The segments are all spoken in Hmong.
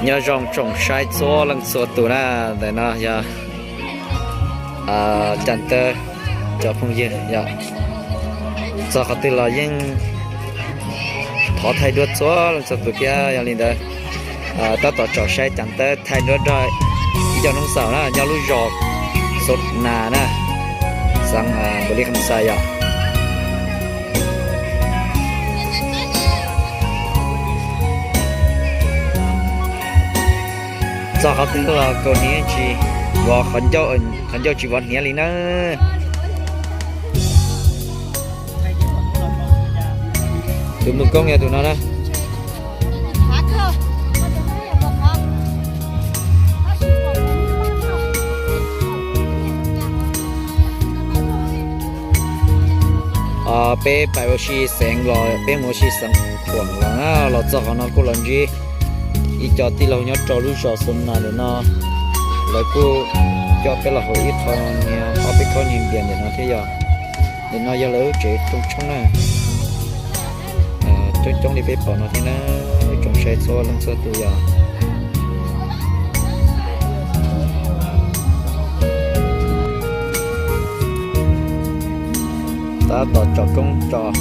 Nyob zoo tsoom saib txhua leej txhua tus na, ntawm no yog Cas Tawb cov phooj ywg yom. Txog qhov twg los yeej thov thaij duab txhua leej txhua tus thiab. Yog li ntawd tab tom tsom saib Cas Tawb thaij duab nrog ib co noob xaus na nyob lub zos Xos Nas na, xeev Npaus Lis Kham Xais yom. Txog qhov twg los kaus hniav tsis vov, qhov ncauj tsis vov hniav li na. Tus mus koob yog tus no na. Peb pais ua si xeev los peb mus ua si xeev Khuam los na, los txog qhov no kuj los ntsib ib co tij laug nyob rau lub zos Xos Nas ntawm no, lawv kuj coj peb los haus ib qho niag ob peb khob niag npias ntawm no thiab yom. Ntawm no yog lawv lub tsev rooj tshoob na, coob coob li peb pom no thiab na, tsoom saib txhua leej txhua tus yom. Tab tom tsom koob tsom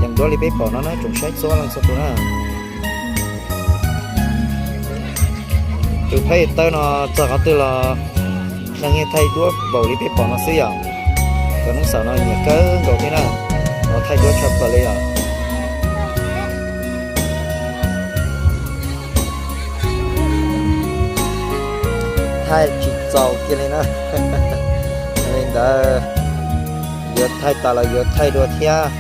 yees duab li peb pom no na, tsoom saib txhua leej txhua tus na. Tus phaib tawb no txog qhov twg los neeg yeej thaij duab npaum li peb pom no xwb yom. Cov noob xaus no nyiam kawg nkaus thiab na, los thaij duab tshaj plaws li yom. Thaij tsis txaus kiag li na. Li ntawd yuav thaij tas los yuav thaij dua thiab.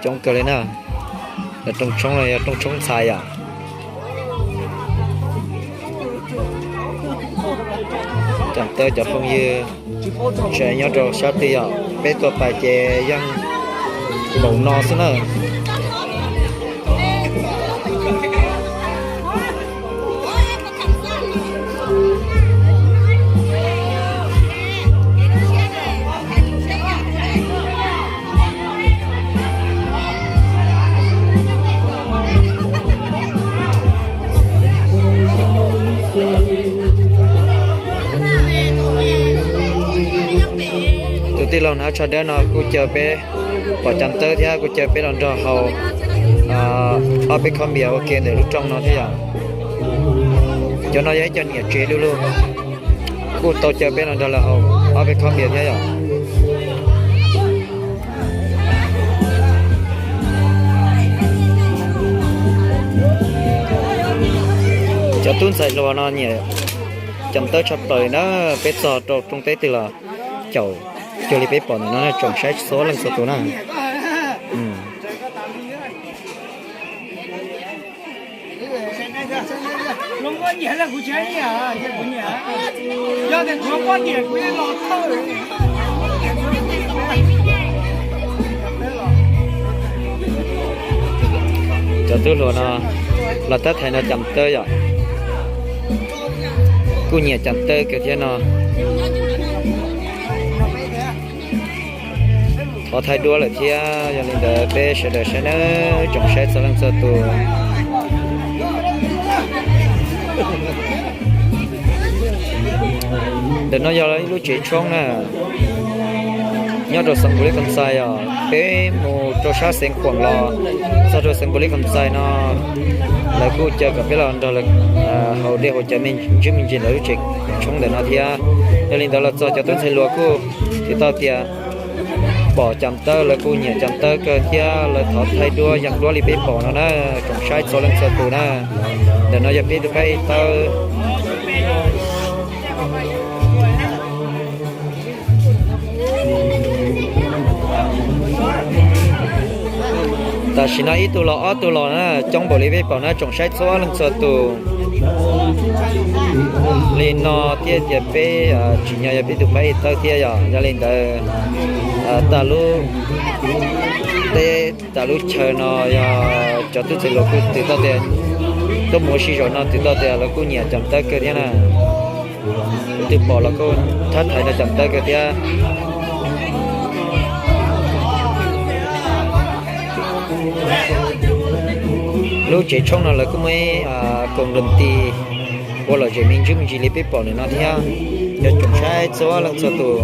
Coob kawg li na. Rooj tshoob no yog rooj tshoob ntxhais yom. Cas Tawb cov phooj ywg tseem nyob rau sab twg yom, peb tuaj pais ces yeej npaum no xwb na. Tus tij laug hnav tsho dawb no kuj caw peb pom Cas Tawb thiab kuj caw peb los nrog haus ob peb khob npias ua ke ntawm lub rooj no thiab yom. Cov no yog ib co niam tsev du lug, kuj tau caw peb los nrog lawv haus ob peb khob npias thiab yom. Cov tub ntxhais hluas no nyiam Cas Tawb tshaj plaws na, peb txog rau rooj teb twg los caum cuag li peb pom ntawm no na, tsoom saib txhua leej txhua tus na. Cov tub hluas no los tab thaiv no Cas Tawb yom, kuj nyiam Cas Tawb kawg thiab no. Thov thaij duab lawm thiab, yog li ntawd peb sawv daws saib nawb, tsoom saib txhua leej txhua tus. Ntawm no yog ib lub tsev tshoob na, nyob rau xeev Npaus Lis Kham Xais os. Peb mus rau sab xeev Khuam los txog rau xeev Npaus Lis Kham Xais no, lawv kuj caw kom peb los nrog lawv haus dej haus cawv me ntsis me ntsis ntawm lub tsev tshoob ntawm no thiab. Yog li ntawd los txog cov tub ntxhais hluas kuj tau tias pom Cas Tawb lawv kuj nyiam Cas Tawb kawg thiab lawv thov thaij duab yees duab li peb pom no na, tsoom saib txhua leej txhua tus na. Ntawm no yog peb tus phaib tawb. Tam sim no ib tug los ob tug los na, coob npaum li peb pom na, tsoom saib txhua leej txhua tus. Li no thiaj tias peb tsim nyog yog peb tus phaib tawb thiab yom. Yog li ntawd, tag lub teb tag lub chaw no yog cov tub ntxhais hluas kuj twb tau tias tuaj mus ua si zaum no twb tau tias lawv kuj nyiam Cas Tawb kawg thiab na. Leej twg pom los kuj thab thaiv rau Cam Tawb kawg thiab. Lub tsev tshoob no lawv kuj muaj ib koos nroos tis ua lom zem me ntsis me ntsis li peb pom ntawm no thiab. Yog tsoom saib txhua leej txhua tus.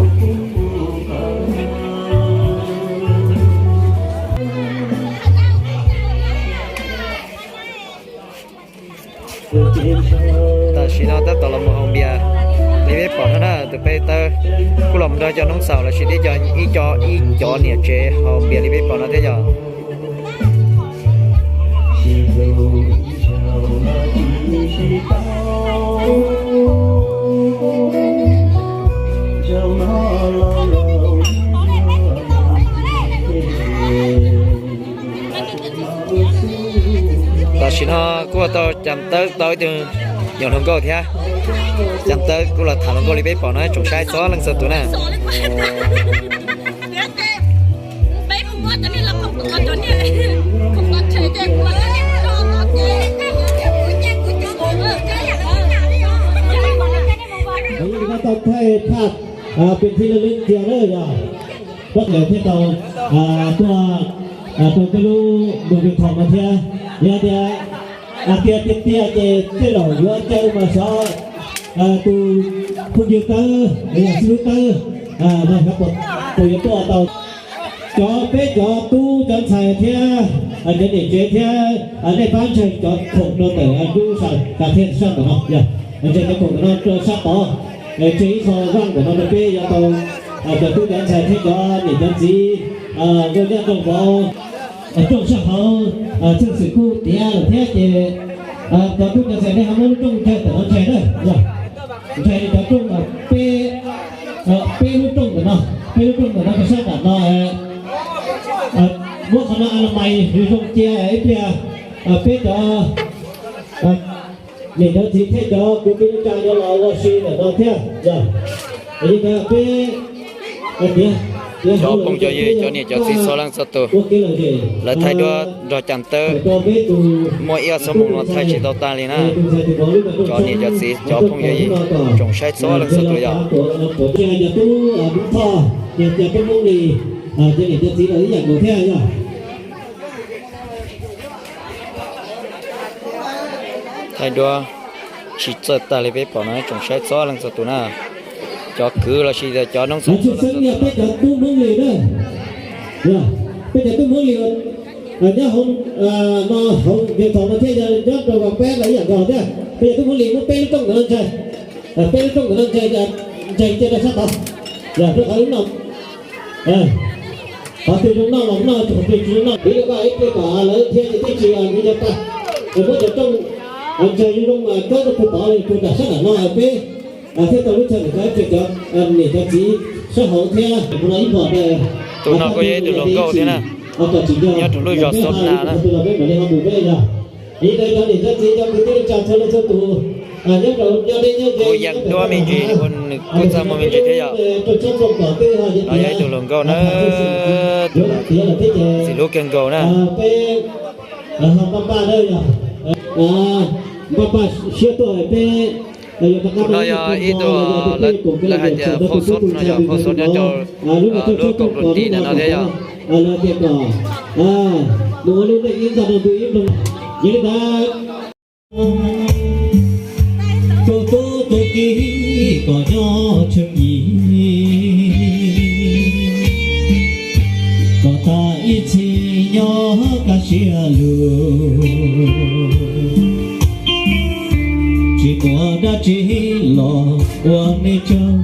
Tam sim no tab tom los mus haus npias li peb pom no na, tus peb tawb kuj los nrog cov noob xaus los sis tib co ib co ib cov niam tsev haus npias li peb pom no thiab yog. Tam sim no kuj ua tau Cam Tawb tau ib tug nyuam hluas nkauj thiab. Cam Tawb kuj los tham hluas nkauj li peb pom no tsoom saib txhua leej txhua tus na. Tau thaij phaj pes thib laj lwb kiag na yog koj thiaj tau tuaj rau peb lub nroog Vias Thom no thiab. Yog tias hais tias tiag tiag ces tej zaum yuav caw mas xyov tus phooj ywg Tawb los yog xib hwb Tawb no xyov puas yuav tuaj tau. Cov peb cov tub cov ntxhais thiab cov niam tsev thiab nej pab ntseeg cov khoom rau ntawm lub sab tas thiaj sab ntawm no, ntseeg cov khoom ntawm no rau sab tod, tseg ib qho vaj ntawm no rau peb yuav tau cov tub cov ntxhais thiab cov niam cov txiv nkauj nyab nraug vauv rooj sab hauv txheej xwm kuj tiav lawm thiab ces cov tub cov ntxhais nej ho muab lub rooj ntsaig ntawm no ntsaig na, ntsaig li cov rooj peb, peb lub rooj ntawm no, peb lub rooj ntawm no rau sab nram no. Muab qhov no a la mais zoo cia ib pliag peb cov niam cov txiv thiab cov kwv tij neej tsa yuav los ua si ntawm no thiab yog. Peb cov phooj cov ywg cov niam cov txiv txhua leej txhua tus, lawv thaij duab nrog Cam Tawb muaj ib ob xuab moos no thaij tsis tau tag li na. Cov niam cov txiv cov phooj ywg tsoom saib txhua leej txhua tus yog. Thaij duab tsis txawj tag li peb pom no tsoom saib txhua leej txhua tus na. Cov kwv los sis cov noob xaus txhua leej txhua tus. Peb cov tub Hmoob Lis nyob hauv no, hauv Vias Thom no thiab yog nyob rau Vaj Peb los ib yam nkaus thiab. Peb cov tub Hmoob Lis muab peb lub rooj ntawm no ntsaig, peb lub rooj ntawm no ntsaig, ntsaig cia rau sab tod, yog rau qhov lub no. Qhov twg zoo noj los noj, qhov twg tsis zoo noj, ib lub vaj ib pliag kom lawv thiaj li twb tsis mus yog tag. Muab cov rooj ntsaig zoo zoo mas kawb rau puag tod li puag nram sab nram no peb thiaj tau lub chaw ntawm cov niam cov txiv sab hauv thiab. Tus no kuj yog ib tug hluas nkauj thiab na, nyob rau lub zos Xos Nas na. Kuv yeej duab me ntsis ua nws kuj txaj muag me ntsis thiab yom. No yog ib tug hluas nkauj na, tus txiv hlub kawg nkaus na. Kuv no yog ib tug, lawv hais tias Khauj Xub no yog Khauj Xub nyob rau lub koom tis ntawm no thiab yom. Tus tub tus kiv kom nyob tsheej yim, kom tag ib txhis nyob kaj siab lug. Tsis muaj dab tsi los ua nej tsaug,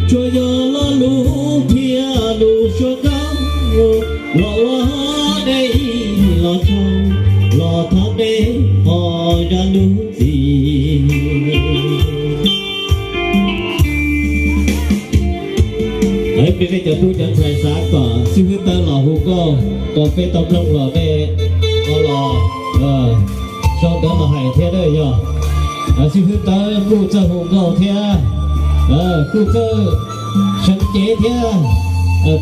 tsuas yog lo lus thiab lus suab kab los ua nej ib los tsaug, los thov nej ho zam lub txim. Peb cov tub cov ntxhais xav kom xib hwb Tawb los hu nkauj, kom peb tau mloog los nej ho los sau ntawv los hais thiab na yog. Xib hwb Tawb kuj txawj hu nkauj thiab, kuj txawj seev cev thiab,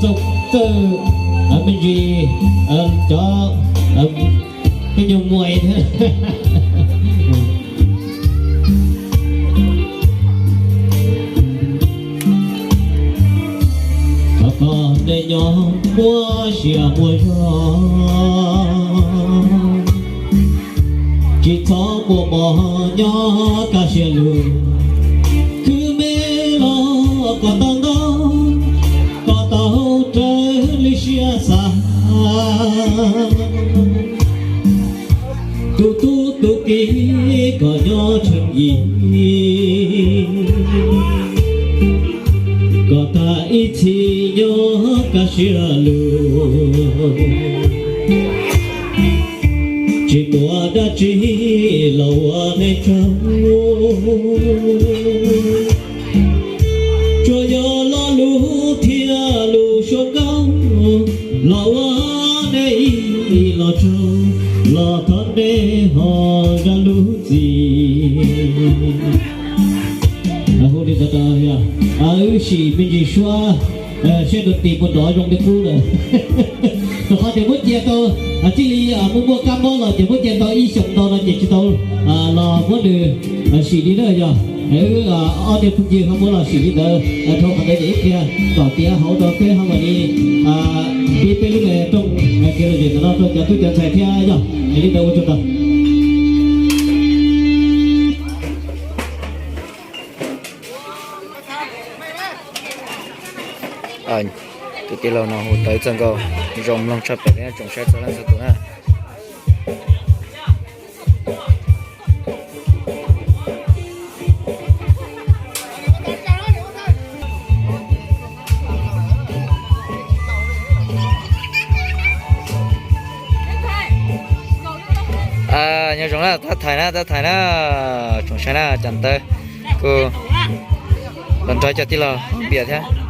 txawj me ntsis cov peb nyuag muaj thiab. Nyob muaj sia muaj zog, tsis txhob muaj mob nyob kaj siab lug. Khwv me los kom tau ntau, kom tau raws li siab xav. Tus tub tus kiv kom nyob tsheej yim, kom tag ib txhis nyob kaj siab lug. Tsis muaj dab tsi los ua neej tsaug, tsuas yog lo lus thiab lus suab nkaus los ua neej los tsaug, los thov nej ho zam lub txim. Hu li ntawd, wb sim me ntsis suab seb tus tis puas nrov zoo li qub lawm. Rau qhov tias muab cia tau, txij li muaj muaj kab mob los ces muab cia tau ib xyoos ntau no ces tsis tau los muab nws sim li na yog. Wb ob niag phooj ywg ho muab los sim li ntawd, dhau qhov ntawd ces ib pliag kom tiav hauv rau peb ho mam li pib peb lub rooj kev lom zem ntawm no rau cov tub cov ntxhais thiab yog. Li ntawd ua tsaug ntau. Tus tij laug no hu tawv txog nkaus, zoo mloog tshaj plaws li, tsoom saib txhua leej txhua tus na. Nyob zoo na, tab thaiv na, tab thaiv na, tsoom saib na, cas ntawd kuj los nrog cov tij laug npias thiab.